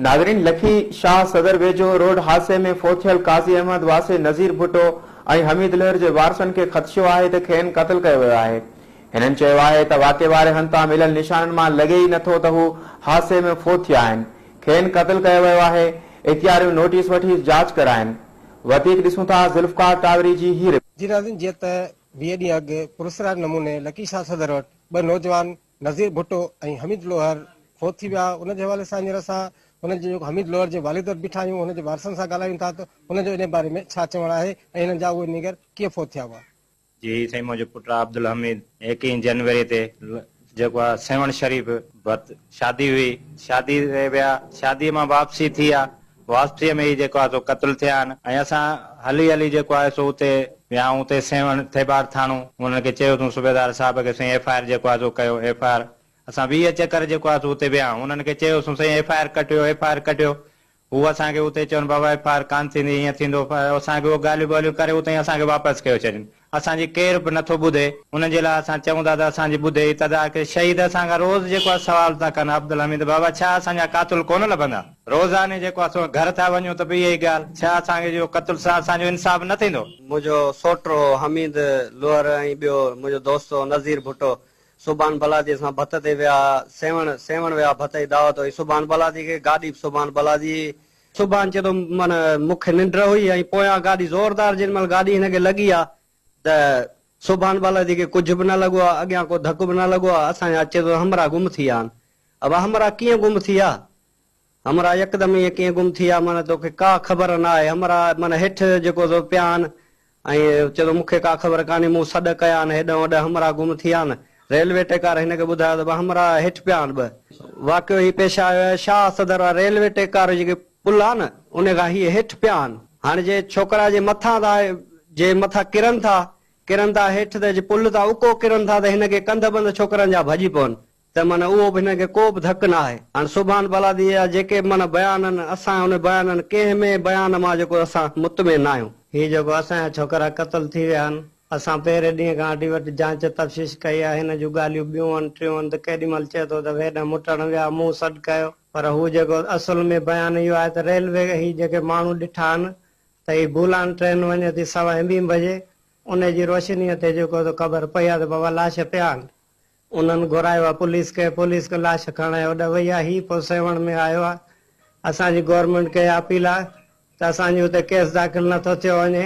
ناظرين لکي شاهه صدر ويجهو روڊ حادثي ۾ فوت ٿيل قاضي احمد واسي نذير ڀٽو ۽ حميد لهر جي وارثن کي خدشو آهي ته کين قتل ڪيو ويو آهي. هنن چيو آهي ته واقعي واري هنڌ تان مليل نشانن مان لڳي ئي نٿو ته هو حادثي ۾ فوت ٿيا آهن. کين قتل ڪيو ويو آهي. اختياريون نوٽيس وٺي جاچ ڪرائين. وڌيڪ ڏسون ٿا ذوالفقار ٽاوري جي هي رپورٽ. جي ناظرين جيئن ته 20 ڏينهن اڳ پراسرار نموني لڪي شاهه صدر وٽ ٻه نوجوان نذير ڀٽو ۽ حميد لوهر فوت ٿي ويا ان جي حوالي سان هينئر اسان هنن جي جيڪو حميد لوهر جي والد وٽ بيٺا آهيون هن جي وارثن سان ڳالهايون ٿا ته هن جو ان باري ۾ ڇا چوڻ آهي ۽ هنن جا اهي نينگر ڪيئن فوت ٿيا هئا. جي سائين منهنجو پٽ عبدالحميد ايڪيهين جنوري تي جيڪو آ سيوهڻ شريف ڀت شادي هئي شادي تي ويا شادي مان واپسي ٿي آ واپسيء ۾ ئي جيڪو آهي سو قتل ٿيا آهن ۽ اسان هلي هلي جيڪو آهي سو اتي ويا آهيون اتي سيوهڻ ٿيٻار ٿاڻو انهن کي چيوسون صوبيدار صاحب کي سائين ايف I R جيڪو آهي سو ڪيو ايف I R اسان 20 چڪر جيڪو آهي سو اتي ويا آهيون انهن کي چيوسون سائين ايف I R ڪٽيو ايف I R ڪٽيو هو اسان کي اتي چون بابا ايف I R ڪانه ٿيندي هيئن ٿيندو اسان کي اهو ڳالهيون ٻالهيون ڪري اتي ئي اسان کي واپس ڪيو ڇڏين اسان جي ڪير به نٿو ٻڌي، ان جي لاء اسان چئون ٿا ته اسان جي ٻڌي تدارڪ شهيد اسان کان روز جيڪو آهي سوال ٿا ڪن عبدالحميد بابا ڇا اسان جا قاتل ڪونه لڀندا؟ روزاني جيڪو آهي سو گهر ٿا وڃون ته به اها ئي ڳالهه، ڇا اسان کي اهو قتل سان اسان جو انصاف نه ٿيندو؟ منهنجو سوٽ هو حميد لوهر ۽ ٻيو منهنجو دوست هو نذير ڀٽو سبحان بلاديء سان ڀت تي ويا سيوهڻ سيوهڻ ويا ڀت جي دعوت هئي سبحان بلادي کي گاڏي به سبحان بلادي سبحان چئي ٿو معنيٰ مون کي ننڊ هئي ۽ پويان گاڏي زوردار جنھن مھل گاڏي هن کي لڳي آ ته سبحان بالادي کي ڪجهه به نه لڳو آ اڳيان ڪو ڌڪ به نه لڳو آ اسان جا چئي ٿو همراھ گم ٿي ويا آھن ابا همراھ ڪيئن گم ٿي ويا همراھ يڪدم ائين ڪيئن گم ٿي ويا معنيٰ توکي ڪا خبر نه آهي همراھ معنيٰ هيٺ جيڪو سو پيا آھن ۽ چئي ٿو مون کي ڪا خبر ڪانهي مون سڏ ڪيا آهن هيڏانهن هوڏانهن همراهه گم ٿي ويا آهن. ريلوي ٽيڪار هن کي ٻڌايو ته ٻه همراهه هيٺ پيا آهن ٻه. واقعو هي پيش آيو آهي شاهه صدر واري ريلوي ٽيڪار جيڪي پل آهي نه ان کان هي هيٺ پيا آهن. هاڻي جي ڇوڪرا جي مٿان ٿا جي مٿان ڪرن ٿا ڪرن ٿا هيٺ ته جي پل تان اڪو ڪرن ٿا ته هن کي ڪنڌ بند ڇوڪرن جا ڀڄي پون. ته معنيٰ اهو به هن کي ڪو به ڌڪ نه آهي. هاڻ سبحان بالادي جا جيڪي به معنيٰ بيان آهن، اسان ان بيانن ڪنهن ۾ بيان مان جيڪو اسان مطمئن نه آهيون. هي جيڪو اسان جا ڇوڪرا قتل ٿي ويا آهن، اسان پهرين ڏينهن کان وٺي وٽ جانچ تفشيش ڪئي آهي، هن جون ڳالهيون ٻيون آهن ٽيون آهن ته ڪيڏي مهل چئي ٿو ته هيڏانهن مٽڻ ويا، مون سڏ ڪيو، پر هو جيڪو اصل ۾ بيان اهو آهي ته ريلوي هي جيڪي ماڻهو ڏٺا آهن ته هي بولان ٽرين وڃي ٿي سوا ٻين بجي، ان جي روشنيء تي جيڪو ته خبر پئي آهي ته بابا لاش پيا آهن. انهن گهرايو آ پوليس کي، پوليس کي لاش کڻائي هوڏانهن وئي آ، هي پوء سيوهڻ ۾ آيو آ، اسان جي گورنمينٽ کي اها اپيل آ ته اسان جي اتي ڪيس داخل نه ٿو ٿيو وڃي،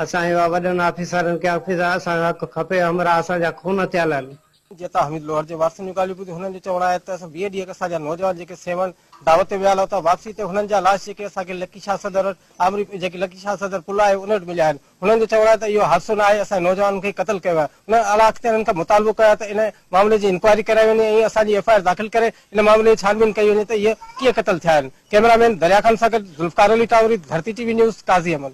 اسان اها وڏن آفيسرن کي آفيس اسان کي حق کپي، همراهه اسان جا خون ٿيل آهن. جيتا حميد لوهر جي وارثن جون ڳالهيون ٻڌي هنن جو چوڻ آهي ته اسان 20 ڏينهن اڳ اسان جا نوجوان جيڪي سيوهڻ دعوت تي ويل هئا ته واپسي تي هنن جا لاش جيڪي اسان کي لڪي شاهه صدر وٽ آمري جيڪي لڪي شاهه صدر پل آهي ان وٽ مليا آهن هنن جو چوڻ آهي ته اهو حادثو نه آهي، اسان جي نوجوانن کي قتل ڪيو ويو آهي. هنن اعليٰ اختيارين کان مطالبو ڪيو آهي ته ان معاملي جي انڪوائري ڪرائي وڃي ۽ اسان جي ايف I R داخل ڪري ان معاملي جي ڇان بين ڪئي وڃي ته اهي ڪيئن قتل ٿيا آهن. ڪئميرا مين دريا خان سان گڏ Zulfiqar Ali Tangri, Dharti T V news, Qazi Ahmed.